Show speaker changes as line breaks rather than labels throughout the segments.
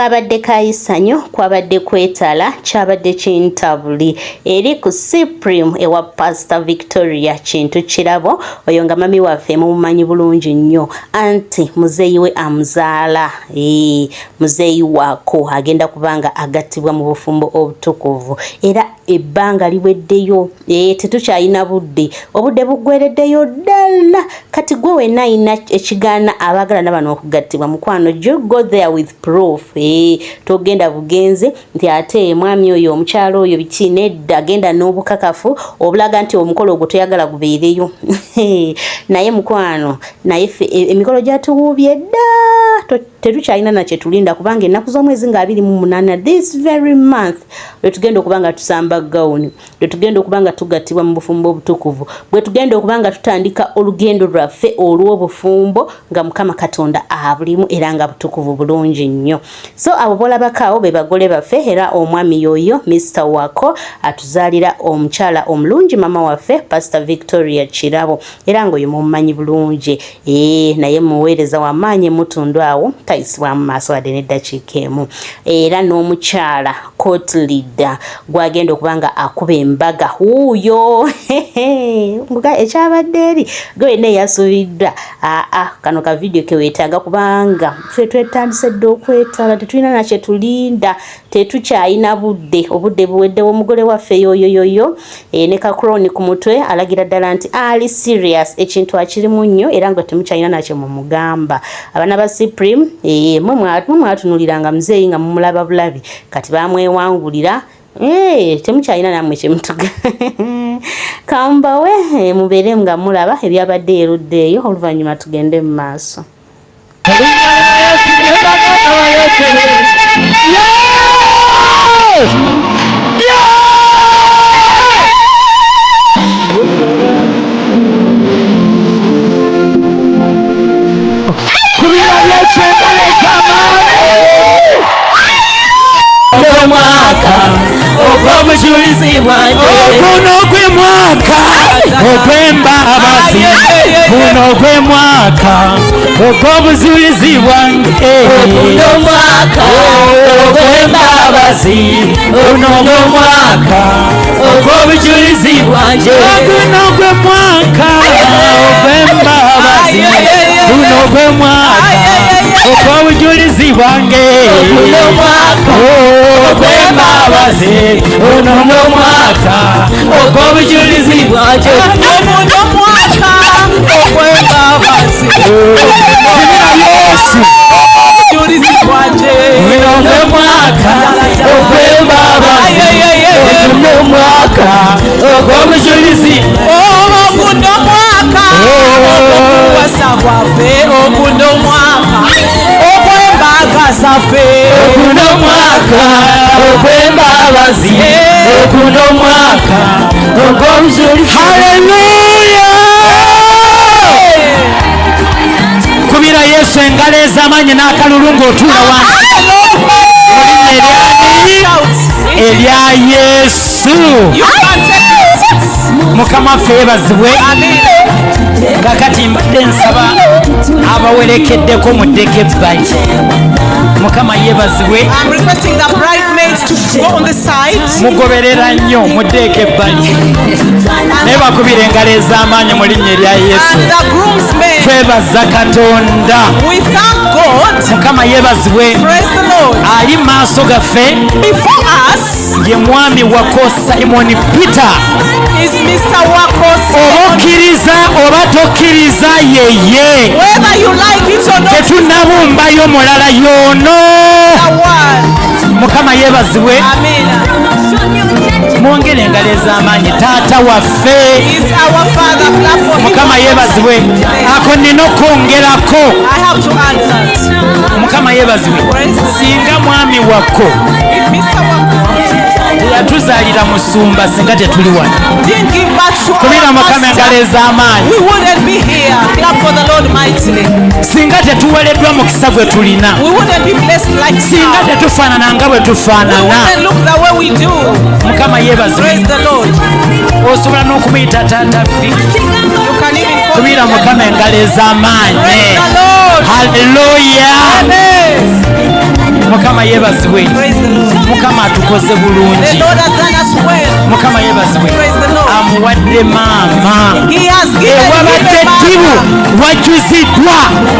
Kabadde kayisanyo, kwabadde kwetala, kyabadde kintabuli eri ku Supreme ewa Pastor Victoria Kintu Kirabo, oyo nga mami waffe mumumanyi bulungi nnyo, anti muzeeyi we amuzaala. Muzeeyi waako agenda kubanga agattibwa mu bufumbo obutukuvu, era ebbanga liweddeyo. Tetukyalina budde, obudde buggwereddeyo ddala. Kati gwe wenna ayina ekigaana abaagalana bano okugattibwa, mukwano, you go there with proof. Togenda bugenzi nti ate mwami oyo, omukyalo oyo, biki. Nedda, genda n'obukakafu obulaga nti omukolo ogwo toyagala gubeereyo. Naye mukwano, naye ffe emikolo gyatuwuubye dda, tetukyalina nakyetulinda, kubanga ennaku z'omwezi nga 28 this very month lwe tugenda okuba nga tusamba gawuni, lwe tugenda okuba nga tugattibwa mu bufumbo obutukuvu, bwe tugenda okuba nga tutandika olugendo lwaffe olw'obufumbo nga Mukama Katonda abulimu era nga butukuvu bulungi nnyo. So abo bolabako awo be bagole baffe, era omwami yoyo Mr Wako atuzaalira omukyala omulungi, mama waffe Pastor Victoria Kirabo, era ngaoyo mumumanyi bulungi. Naye muweereza wamaanyi mutundu awo, tayisibwamu maaso wadde n'eddakiika emu. Era n'omukyala court leader gwagenda okuba nga akuba embaga wuuyo ekyabadde eri gwe wenna eyasuubiddwa. Aa, kano ka vidiyo keweetaaga, kubanga ffe twetandise dda okwetala, tetulina nakyetulinda, tetukyalina budde, obudde buweddewo. Omugole waffe yoyoyoyo ne ka crown ku mutwe, alagira ddala nti ali serious, ekintu akirimu nnyo, era nga temukyalina nakye mumugamba. Abaana ba Supreme, mwe mwatunuliranga muzeeyi nga mumulaba bulabi, kati bamwewangulira. Temukyalina nammwe kyemutuga. Kambawe mubeere nga mulaba ebyabadde erudda eyo, oluvannyuma tugende mu maaso.
Kubira Yesu engalo ez'amaanyi.
Omwaka ogw'obujulizi bwange.
Guno gwe mwaka ogw'embabazi, guno gwe mwaka ogw'obujulizi bwange.
Guno mwaka ogw'embabazi, guno mwaka ogw'obujulizi bwange.
Guno gwe mwaka ogw'embabazi, guno gwe mwaka ogw'obujulizi bwange.
Guno mwaka ogw'embabazi, guno mwaka ogw'obujulizi bwange.
Guno mwaka ogw'embabazi.
Kubira Yesu.
Obujulizi bwange.
Guno gwe mwaka ogw'embabazi, guno mwaka ogw'obujulizi.
Oguno mwaka ogw'okuwasa kwaffe, oguno mwaka ogw'embaga zaffe.
Guno mwaka ogw'embabazi, guno mwaka ogw'obujulizi.
Haleluya! Kubira Yesu engalo ez'amaanyi n'akalulu ng'otuula wansi mu linnya eryani? Erya Yesu.
You can take your seats.
Mukama waffe yeebazibwe.
Amen.
Kakati mbadde nsaba abawerekeddeko muddeko ebbali. Mukama yeebazibwe.
I'm requesting the bridesmaids to go on the side.
Mugoberera nnyo, muddeeko ebbali, naye bakubira engalo ez'amaanyi mu linnya erya Yesu.
And the groomsmen.
Twebaza Katonda.
We thank God.
Mukama yeebazibwe.
Praise the Lord.
Ali mu maaso gaffe
Before us
ye mwami Wako Simon Peter.
Is Mr. Wako.
Oba okkiriza oba tokkiriza, yeye.
Whether you like it or not,
Tetunnabumbayo mulala, yoono.
the one.
Mukama yeebazibwe.
Amen.
Mwongere engalo ez'amaanyi taata waffe.
Is our Father. Clap for him.
Mukama yeebazibwe. Ako nina okwongerako.
I have to add that.
Mukama yeebazibwe. Singa mwami Wako
If Mr. Wako
teyatuzaalira musumba, singa tetuli wano.
Didn't give birth to
Kubira
our
Mukama engalo
pastor,
ez'amaanyi.
we wouldn't be here. Clap for the Lord mightily.
Singa tetuwereddwa mukisa gwe tulina,
We wouldn't be blessed like
singa
now.
tetufaanana nga bwe
We
tufaanana.
wouldn't look the way we do.
Mukama yeebazibwe.
Praise the Lord.
Osobola n'okumuyita taata fi.
You can even call
Kubira
him.
Mukama engalo ez'amaanyi.
Praise the Lord.
Haleluya.
Amen.
Mukama yeebazibwe.
Praise the Lord.
Mukama atukoze
The
bulungi.
Lord has done us well.
Mukama yeebazibwe.
Praise the Lord.
Amuwadde maama.
He has given
Ewabadde
him a
eddibu
mother.
wajjuziddwa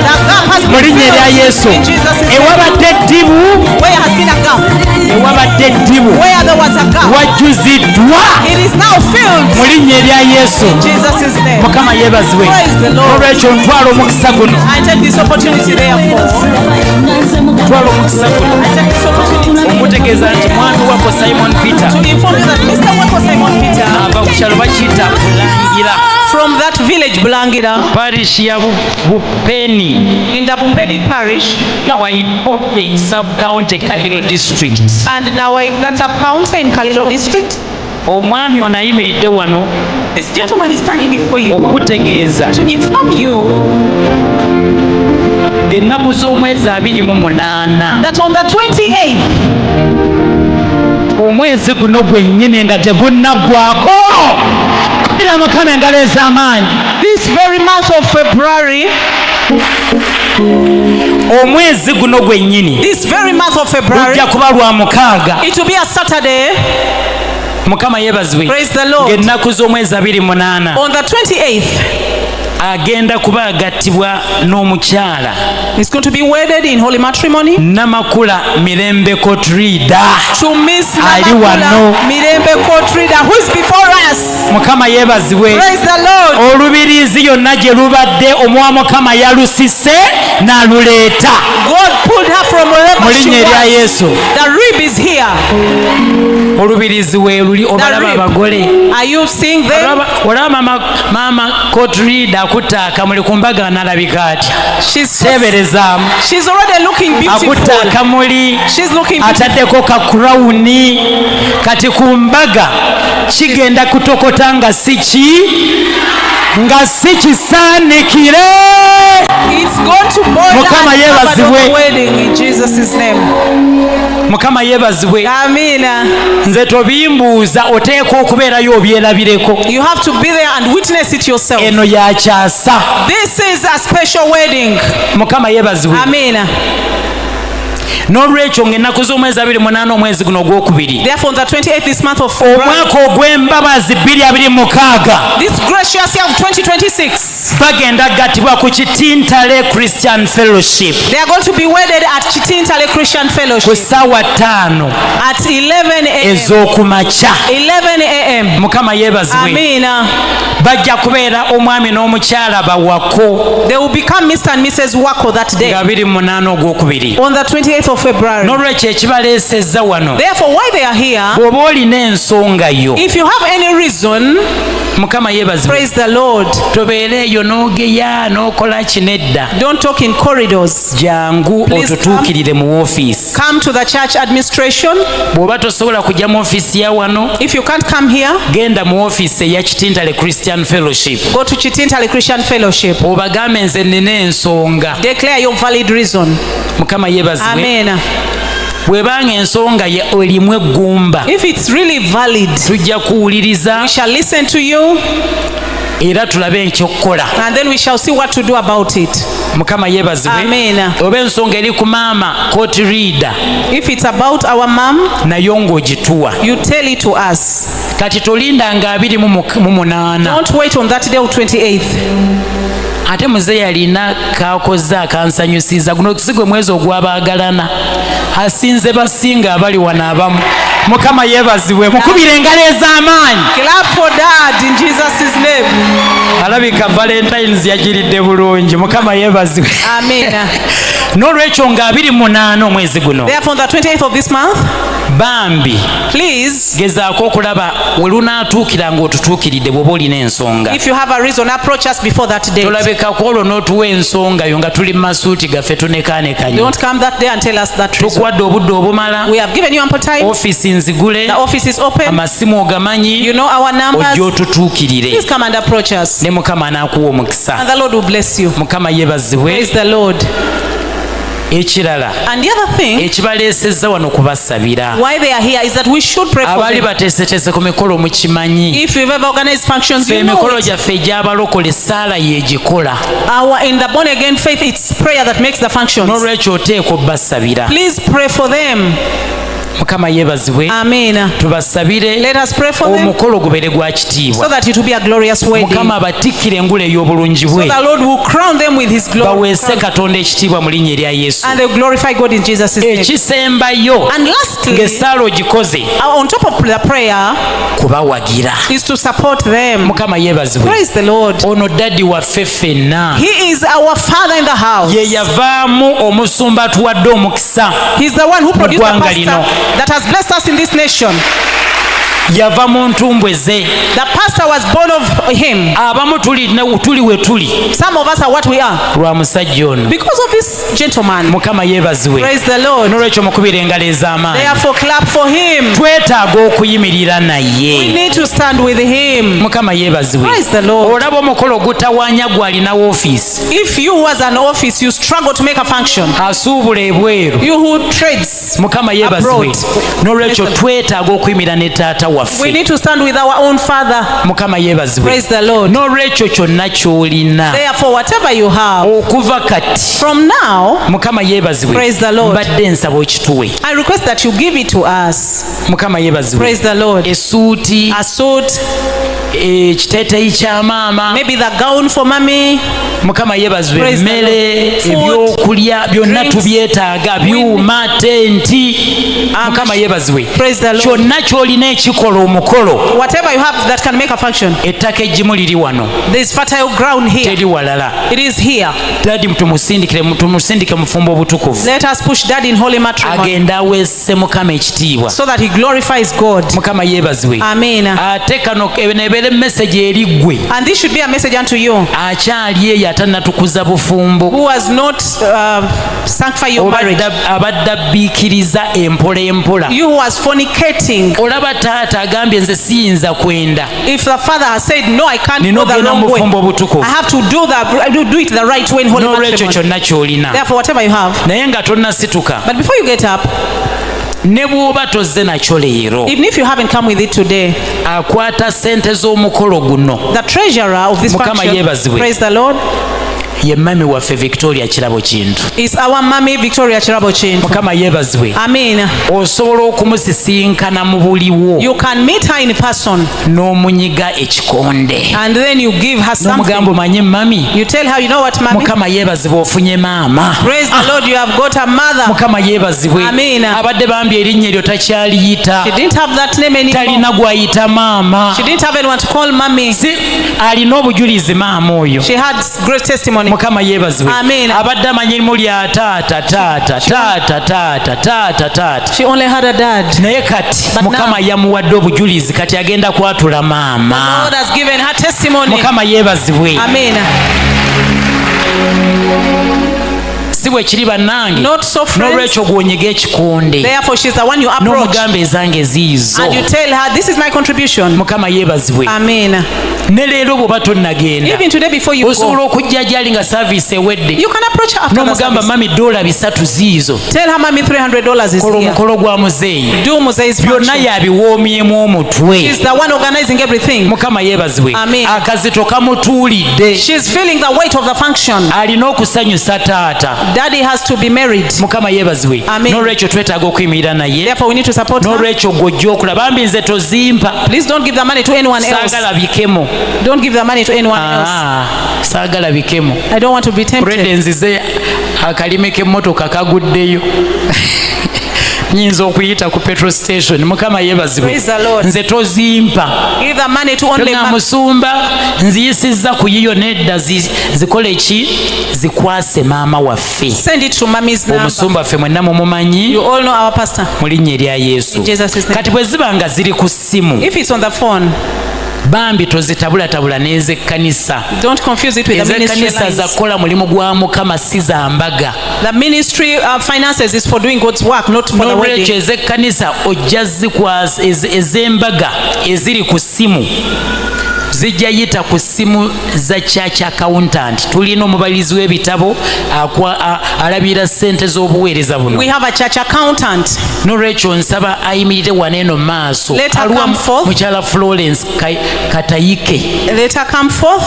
The gap has
mu
been
linnya erya
filled
Yesu.
in Jesus' name.
Ewabadde eddibu,
Where has been a gap?
ewabadde eddibu
Where there was a gap,
wajjuziddwa
it is now filled
mu linnya erya Yesu.
in Jesus' name.
Mukama yeebazibwe.
Praise the Lord.
Olwekyo ntwala omukisa guno,
I take this opportunity therefore.
ntwala omukisa guno
I take this opportunity
okutegeeza nti mwami wako Simon Peter
to inform you that Mr. Weko Simon Peter
ava ku kyalo bakiyita Bulangira,
from that village Bulangira
parish ya Bupeni,
in the Bumpeni parish
Nawaitope sub-county, Kaliro district.
and Nawaigata County in Kaliro district.
Omwami ono ayimiridde wano
This gentleman is standing before you
okutegeeza
to inform you
ennaku z'omwezi 28
that on the 28th,
omwezi guno gwennyini nga tegunnaggwako, kubira Mukama engalo ez'amaanyi.
This very month of February,
Omwezi guno gwennyini
this very month of February,
lujja kuba lwa mukaaga.
It will be a Saturday.
Mukama yeebazibwe.
Praise the Lord.
Ng'ennaku z'omwezi 28
On the 28th,
agenda kuba agattibwa n'omukyala
he's going to be wedded in holy matrimony
Namakula Mirembe Kotrida
to Miss
Ali
Namakula
wano.
Mirembe Kotrida, who is before us.
Mukama yeebazibwe.
Praise the Lord.
Olubiriizi yonna gye lubadde omwa Mukama yalusise n'aluleeta
God pulled her from wherever
mu
she
linnya erya
was.
Yesu.
The rib is here.
Olubiriizi weeruli
The
obalaba
rib.
abagole.
Are you seeing them?
Olaba maama Kotrida akutte akamuli ku mbaga analabika atya? Teeberezaamu.
She's already looking
Akutte
beautiful.
akamuli,
She's looking beautiful.
ataddeko ka kurawuni. Kati ku mbaga kigenda kutokota nga si ki nga si kisaanikire.
It's going to boil
Mukama
and cover
yeebazibwe.
the wedding in Jesus' name.
Mukama yeebazibwe.
Amina.
Nze tobimbuuza, oteekwa okubeerayo obyerabireko.
You have to be there and witness it yourself.
Eno yakyasa.
This is a special wedding.
Mukama yeebazibwe.
Amina.
N'olwekyo ng'ennaku z'omwezi 28 omwezi guno ogwokubiri,
Therefore, on the 28th this month of February,
omwaka ogw'embabazi 2026,
this gracious year of 2026,
bagenda gattibwa ku Kitintale Christian Fellowship
they are going to be wedded at Chitintale Christian
ku
Fellowship
ssaawa 5
at 11 a.m.
ez'okumakya.
11 a.m.
Mukama yeebazibwe.
Amina.
Bajja kubeera omwami n'omukyala bawako
They will become Mr. and Mrs. Wako that day
nga 28 ogwokubiri.
on the 28th of February.
N'olwekyo ekibaleesezza wano,
Therefore, why they are here,
bw'oba olina ensonga yo,
if you have any reason,
Mukama yeebazibwe,
praise the Lord.
Tobeera eyo n'ogeya n'okola kinedda.
Don't talk in corridors.
Jangu
Please
otutuukirire mu woofiisi.
Come to the church administration.
Bw'oba tosobola kujja mu ofiisi ya wano,
If you can't come here,
genda mu ofiisi eya Kitintale Christian Fellowship,
go to Chitintale Christian Fellowship.
obagambe nze nina ensonga.
Declare your valid reason.
Mukama yeebazibwe.
Amen.
Bw'ebanga ensonga ye erimu eggumba,
If it's really valid,
tujja kuwuliriza
we shall listen to you
era tulabe ekyokukola.
And then we shall see what to do about it.
Mukama yeebazibwe.
Amen.
Oba ensonga eri ku maama Kotirida,
If it's about our mom,
nayo ng'ogituwa.
You tell it to us.
Kati tolindanga 28.
Don't wait on that day of 28th.
Ate muzeeyi alina kakoze akansanyusiza. Guno si gwe mwezi ogw'abaagalana, asinze basinga abali wano abamu. Mukama yeebazibwe, mukubire engalo ez'amaanyi.
Clap for dad in Jesus' name.
Alabika Valentines yagiridde bulungi. Mukama yeebazibwe.
Amen.
N'olwekyo nga 28 omwezi guno,
Therefore, on the 28th of this month,
bambi
please,
gezaako okulaba we lunaatuukira ng'otutuukiridde bw'oba olina ensonga.
If you have a reason, approach us before that date.
Tolabikako olwo n'otuwa ensonga yo nga tuli mu masuuti gaffe tunekaanekanye.
Don't come that day and tell us that reason.
Tukuwadde obudde obumala.
We have given you ample time.
Ofiisi nzigule.
The office is open.
Amasimu ogamanyi.
You know our numbers.
Ojja otutuukirire,
Please come and approach us.
Ne Mukama anaakuwa omukisa.
And the Lord will bless you.
Mukama yeebazibwe.
Praise the Lord.
Ekirala,
And the other thing,
ekibaleesezza wano kubasabira.
Why they are here is that we should pray for
Abaali
them.
bateeseteese ku mikolo mukimanyi.
If you've ever organized functions,
Ffe
you know
emikolo
it.
gyaffe egy'abalokole essaala yeegikola.
Our in the born again faith, it's prayer that makes the functions.
N'olwekyo oteekwa obbasabira.
Please pray for them.
Mukama yeebazibwe.
Amen.
Tubasabire,
Let us pray for them
omukolo gubeere gwa
so
kitiibwa.
That it will be a glorious wedding.
Mukama abatikkire engule ey'obulungi
So
bwe,
the Lord will crown them with his glory.
Baweese Katonda ekitiibwa mu linnya erya Yesu.
And they will glorify God in Jesus' name.
Ekisembayo,
And lastly,
ng'essaala ogikoze,
on top of the prayer,
kubawagira.
Is to support them.
Mukama yeebazibwe.
Praise the Lord.
Ono daddy waffe ffenna.
He is our father in the house.
Ye yavaamu omusumba atuwadde omukisa
He's the one who produced the
ggwanga
pastor
lino.
That has blessed us in this nation.
Yava mu ntumbwe ze.
The pastor was born of him.
Abamu tuli tuli we tuli
Some of us are what we are
lwa musajja ono.
Because of this gentleman.
Mukama yeebazibwe.
Praise the Lord.
N'olwekyo mukubira engalo ez'amaanyi.
Therefore, clap for him.
Twetaaga okuyimirira
We
naye.
Need to stand with him.
Mukama yeebazibwe.
Praise the Lord.
Olaba omukolo gutawaanya gwalina woofiisi,
If you was an office, you struggle to make a function.
Asuubula ebweru.
You who trades
Mukama yeebazibwe.
Abroad.
N'olwekyo twetaaga okuyimirira ne taata
We
waffe.
Need to stand with our own father.
Mukama yeebazibwe.
Praise the Lord.
N'olwekyo kyonna ky'olina,
Therefore, whatever you have,
okuva kati,
from now,
Mukama yeebazibwe,
Praise the Lord.
Mbadde nsaba okituwe.
I request that you give it to us.
Mukama yeebazibwe.
Praise the Lord.
Esuuti,
A suit,
ekiteeteeyi kya maama,
maybe the gown for mommy.
Mukama yeebazibwe,
Praise the
emmere,
Lord. Food,
ebyokulya byonna
drinks.
tubyetaaga, byuma, tenti. Mukama yeebazibwe.
Praise the Lord.
Kyonna ky'olina ekikola omukolo,
Whatever you have that can make a function.
Ettaka eggimu liri wano,
There is fertile ground here.
Teri walala.
It is here.
Daddy tumusindikire, tumusindike mu bufumbo obutukuvu,
Let us push Dad in holy matrimony
agende aweese Mukama ekitiibwa.
So that he glorifies God.
Mukama yeebazibwe.
Amen.
Ate kano nebeera emessage eri ggwe
And this should be a message unto you
akyali eyo atannatukuza bufumbo,
who has not sanctified your marriage.
Abadde abbiikiriza empola empola.
You who was fornicating.
Olaba taata agambye nze siyinza kwenda,
If the father has said, "No, I can't
nina
go the
okugenda mu
wrong way.
bufumbo obutukuvu.
I have to do it the right way in holy
N'olwekyo
matrimony."
kyonna ky'olina,
Therefore, whatever you have.
Naye nga tonnasituka,
But before you get up,
ne bw'oba tozze nakyo leero,
even if you haven't come with it today,
akwata ssente z'omukolo guno
the treasurer of this
Mukama
function,
yeebazibwe.
Praise the Lord,
ye mummy waffe Victoria Kirabo Kintu.
Is our mommy Victoria Kirabo Kintu.
Mukama yeebazibwe.
Amen.
Osobola okumusisinkana mu buliwo,
You can meet her in person
n'omunyiga ekikonde,
and then you give her
n'omugamba,
something.
omanye mummy,
You tell her, "You know what, mommy?
Mukama yeebazibwe, ofunye maama.
Praise the Lord, you have got a mother."
Mukama yeebazibwe.
Amiina.
Abadde bambi erinnya eryo takyaliyita.
She didn't have that name anymore.
Talina gwayita maama.
She didn't have anyone to call mommy.
Si alina obujulizi maama oyo.
She had great testimony.
Mukama yeebazibwe.
Amiina.
Abadde amanyimu lya taata, taata, taata, taata, taata, taata.
She only had a dad.
Naye kati
But
Mukama
now-
yamuwadde obujulizi, kati agenda kwatula maama.
God has given her testimony.
Mukama yeebazibwe.
Amen.
Si bwe kiri bannange?
Not so, friends.
N'olwekyo gwonyiga ekikonde,
Therefore, she's the one you approach
n'omugamba ezange ziizo.
And you tell her, "This is my contribution."
Mukama yeebazibwe.
Amen.
Ne leero bw'oba tonnagenda,
Even today, before you
osobola
go,
okujja gyali nga service ewedde,
you can approach her after the
n'omugamba,
service.
"Mummy, $300 ziizo,
Tell her, "Mommy, $300 is
kola
here.
omukolo gwa muzeeyi."
Do Muzee's
Byonna
function."
yabiwoomyemu omutwe.
She's the one organizing everything.
Mukama yeebazibwe.
Amen.
Akazito kamutuulidde.
She's feeling the weight of the function.
Alina okusanyusa taata.
Daddy has to be married.
Mukama yeebazibwe.
Amen.
N'olwekyo twetaaga okuyimirira naye.
Therefore, we need to support her.
N'olwekyo gw'ojja okulaba, bambi nze tozimpa.
Please don't give the money to anyone else.
Saagala bikemo.
Don't give the money to anyone else.
Ah, saagala bikemo.
I don't want to be tempted.
Already nzize akalime k'emmotoka kaguddeyo, nyinza okuyita ku petrol station. Mukama yeebazibwe.
Praise the Lord.
Nze tozimpa.
Give the money to only
Nga
man.
musumba nziyisizza ku yiyo, nedda, zikole ki, zikwase maama waffe.
Send it to mommy's number.
Omusumba waffe mwenna mumumanyi.
You all know our pastor.
Mu linnya erya Yesu.
In Jesus' name.
Kati bwe ziba nga ziri ku ssimu,
If it's on the phone,
bambi tozitabulatabula n'ezekkanisa.
Don't confuse it with the ministry
Ezekkanisa
lines.
za kukola mulimu gwa Mukama, si za mbaga.
The ministry finances is for doing God's work, not for the
N'olwekyo
wedding.
ezekkanisa ojja zikwasa, ez'embaga eziri ku ssimu Zijja yita ku ssimu za church accountant. Tulina omubalirizi w'ebitabo alabirira ssente z'obuweereza buno.
We have a church accountant.
Nolwekyo nsaba ayimirire wano eno mu maaso.
Let her
Aliwa
come forth.
Mukyala Florence Katayike.
Let her come forth.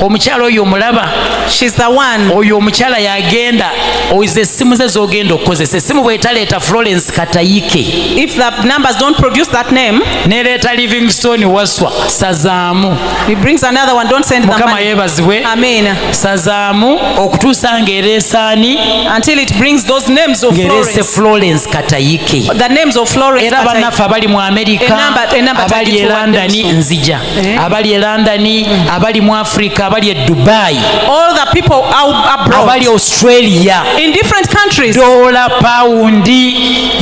Omukyala oyo omulaba?
She's the one.
Oyo omukyala yagenda oiza essimu ze z'ogenda okukozesa. Essimu bwetaleeta Florence Katayike,
If the numbers don't produce that name,
nereeta Livingstone Waswa, sazaamu.
He brings another one. Don't send the
Mukama
money.
yeebazibwe.
Amen.
Sazaamu okutuusa ng'ereesaani?
Until it brings those names of
Ng'ereese
Florence.
Florence Katayike.
The names of Florence.
Era
Katayike.
bannaffe abali mu Amerika,
Enamba
abali e
tagituwadde
London,
muso.
nzija,
Eh.
abali e London, abali mu Africa, abali e Dubai,
All the people out abroad.
Abali Australia,
In different countries.
Dola, pawundi,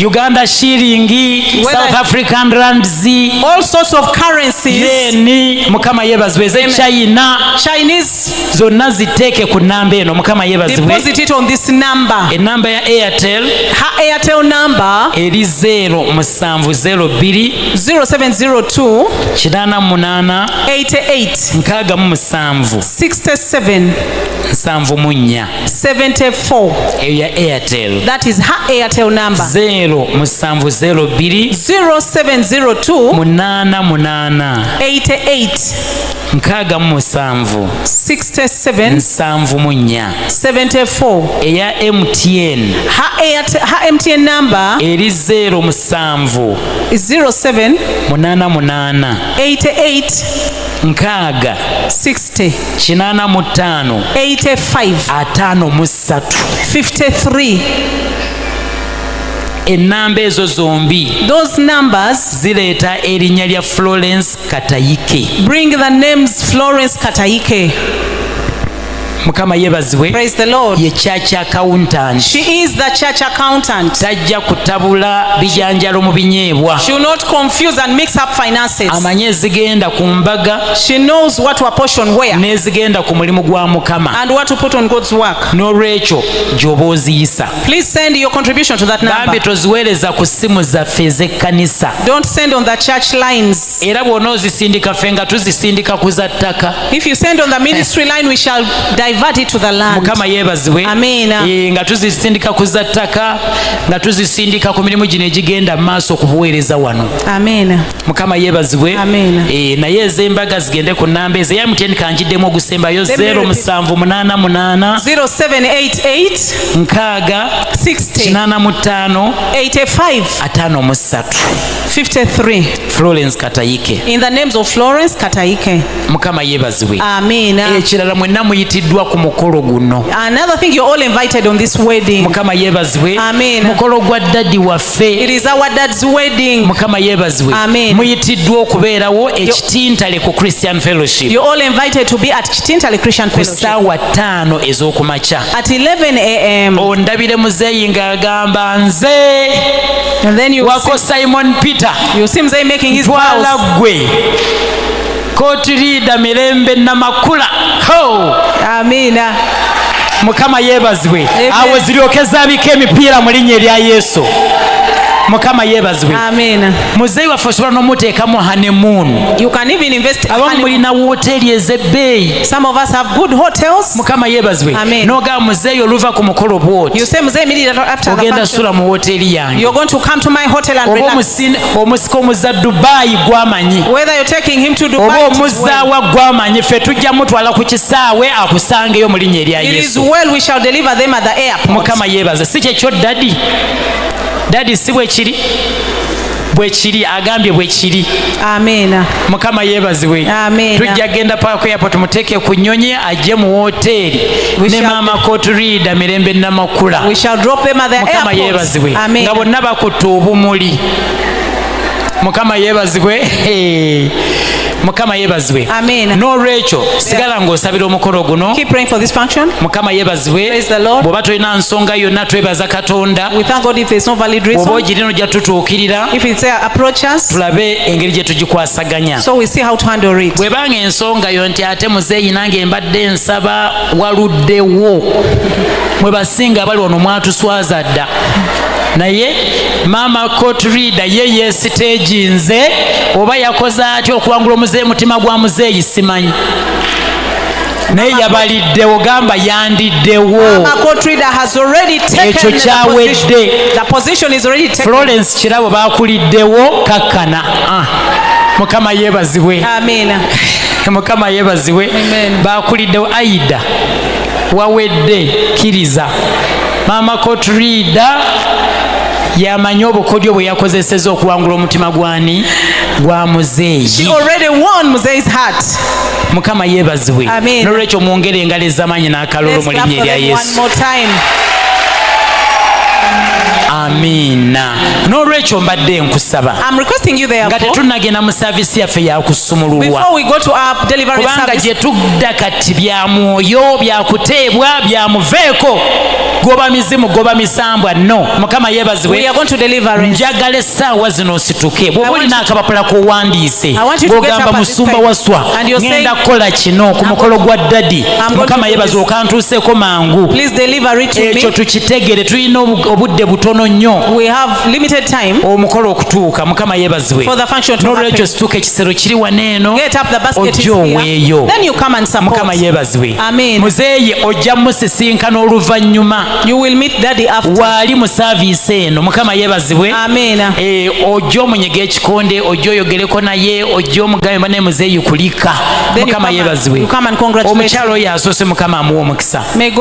Uganda shiringi,
Whether-
South African rands,
All sorts of currencies.
Yeni, mukama yeebazibwe, ez'e China,
Chinese.
Zonna ziteeke ku namba eno. Mukama yeebazibwe.
Deposit it on this number.
Enamba ya Airtel
Her Airtel number
eri 0702
0702
88
88
67
67
74.
74.
Eyo ya Airtel.
That is her Airtel number.
0702
0702
88
88
67
67
74.
74.
Eya MTN
Her, Airtel, her MTN number
eri 07
is 07
88
88
60
60
85
85
53.
53.
Ennamba ezo zombi
Those numbers
zireeta erinnya lya Florence Katayike.
bring the names Florence Kataike.
Mukama yeebazibwe.
Praise the Lord.
Ye church accountant.
She is the church accountant.
Tajja kutabula bijanjalo mu binyeebwa.
She will not confuse and mix up finances.
Amanye ezigenda ku mbaga
She knows what to apportion where
n'ezigenda ku mulimu gwa Mukama.
And what to put on God's work.
N'olwekyo gy'oba oziyisa.
Please send your contribution to that
Bambi
number.
toziweereza ku ssimu zaffe ez'ekkanisa.
Don't send on the church lines.
Era bw'ona ozisindika, ffe nga tuzisindika ku za ttaka.
If you send on the ministry line, we shall divert it to the land.
Mukama yeebazibwe.
Amiina.
Eh, nga tuzisindika ku za ttaka, nga tuzisindika ku mirimu gino egigenda mu maaso ku buweereza wano.
Amen.
Mukama yeebazibwe.
Amiina.
Eh, naye ez'embaga zigende ku namba ezo. Eya MTN kanjiddemu ogusembayo.
Let me repeat.
0788
0788
60
60
85
85
53.
53.
Florence Katayike.
In the names of Florence Kataike.
Mukama yeebazibwe.
Amen.
Ekirala, mwenna muyitiddwa ku mukolo guno.
Another thing, you're all invited on this wedding.
Mukama yeebazibwe.
Amen.
Mukolo gwa daddy waffe.
It is our dad's wedding.
Mukama yeebazibwe.
Amen.
Muyitiddwa okubeerawo e Kitintale ku Christian Fellowship
You're all invited to be at Kitintale Christian
ku
Fellowship
ssaawa 5 ez'okumakya.
At 11 a.m.
Ondabire muzeeyi ng'agamba nze
And then you
wako Simon Peter,
you see Mzee making his
twala
vows.
ggwe kotirida Mirembe Namakula ho.
Amina.
Mukama yeebazibwe.
Amen.
Awo ziryoke zaabika emipiira mu linnya erya Yesu. Mukama yeebazibwe.
Amen.
Muzeeyi waffe osobola n'omuteekamu honeymoon.
You can even invest.
Abamu mulina wooteeri ez'ebbeeyi.
Some of us have good hotels.
Mukama yeebazibwe.
Amen.
N'ogamba muzeeyi oluva ku mukolo bwoti,
You say, Mzee, immediately after the
ogenda
function,
sula mu wooteeri yange,
you're going to come to my hotel and
oba
relax.
omusika omuzza Dubayi gwamanyi,
Whether you're taking him to
oba
Dubai, it is well.
omuzaawa gwamanyi, ffe tujja mutwala ku kisaawe akusangeyo mu linnya erya
It is
Yesu.
well, we shall deliver them at the airport.
Mukama yeebaze. Si kyekyo daddy? Daddy, si bwe kiri? Bwe kiri, agambye bwe kiri.
Amen.
Mukama yeebazibwe.
Amen.
Tujja genda paka ku airport, muteeke ku nnyonyi ajje mu woteeri
We
ne
shall-
maama Kotrida Mirembe Namakula.
We shall drop them at the
Mukama
airport.
yeebazibwe.
Amen.
Nga bonna bakutte obumuli. Mukama yeebazibwe. Mukama yeebazibwe.
Amen.
N'olwekyo sigala ng'osabira omukolo guno.
Keep praying for this function.
Mukama yeebazibwe.
Praise the Lord.
Bw'oba tolina nsonga yonna, twebaza Katonda.
We thank God if there's no valid
Bw'oba
reason.
ogirina, ojja tutuukirira,
If it's there, approach us
tulabe engeri gye tugikwasaganya.
So we see how to handle it.
Bw'ebanga ensonga yo nti ate muzeeyi nange mbadde nsaba waluddewo, mwe basinga abali wano mwatuswaza dda. Naye maama court reader ye yesiteginze oba yakoze atya okuwangula omuzeeyi, mutima gwa muzeeyi simanyi, naye yabaliddewo, gamba yandiddewo.
Mama court reader has already taken
Ekyo
the
kyawedde.
position. The position is already taken.
Florence Kirabo bakuliddewo, kakkana. Ah, Mukama yeebazibwe.
Amen.
Mukama yeebazibwe.
Amen.
Bakuliddewo. Aida, wawedde, kkiriza. Maama court reader yamanyi obukodyo bwe yakozeseza okuwangula omutima gwani? Gwa
She
muzeeyi.
already won Muzee's heart.
Mukama yeebazibwe.
Amen.
Nolwekyo mwongere engalo ez'amaanyi n'akalulu
Let's
mu
clap
linnya
for
erya
them one
Yesu.
more time.
Amiina. N'olwekyo mbadde nkusaba
I'm requesting you
nga
therefore,
tetunnagenda mu service yaffe yakusumululwa,
before we go to our deliverance
kubanga
service,
gye tudda kati bya mwoyo, byakuteebwa, byamuveeko, goba mizimu, goba misambwa. No, Mukama
we
yeebazibwe.
are going to deliverance.
Njagala essaawa zino osituke bw'oba
I want
olina akapapula k'owandiise
I want you to get
bw'ogamba,
up at this
"Musumba
time.
Waswa,
And you're
ŋŋenda
saying,
kukola kino ku mukolo gwa daddy."
I'm going to
Mukama
do
yeebaza,
this.
okantuuseeko mangu.
Please deliver it to
Ekyo
me.
tukitegere, tulina obudde butono nnyo
We have limited time
omukolo okutuuka. Mukama yeebazibwe.
for the function to
N'olwekyo
happen.
situka, ekisero kiri wano eno,
Get up, the basket is
ojja oweeyo.
here. Then you come and support.
Mukama yeebazibwe.
Amen.
Muzeeyi ojja musisinkana oluvannyuma.
You will meet daddy after.
Waali mu service eno. Mukama yeebazibwe.
Amen.
Eh, ojja omunyega ekikonde, ojja oyogereko naye, ojja omugambe, "Banaye muzeeyi, kulika."
Then you
Mukama
come
yeebazibwe.
you come and congratulate.
Omukyalo oyo asoose, Mukama amuwa omukisa.
May God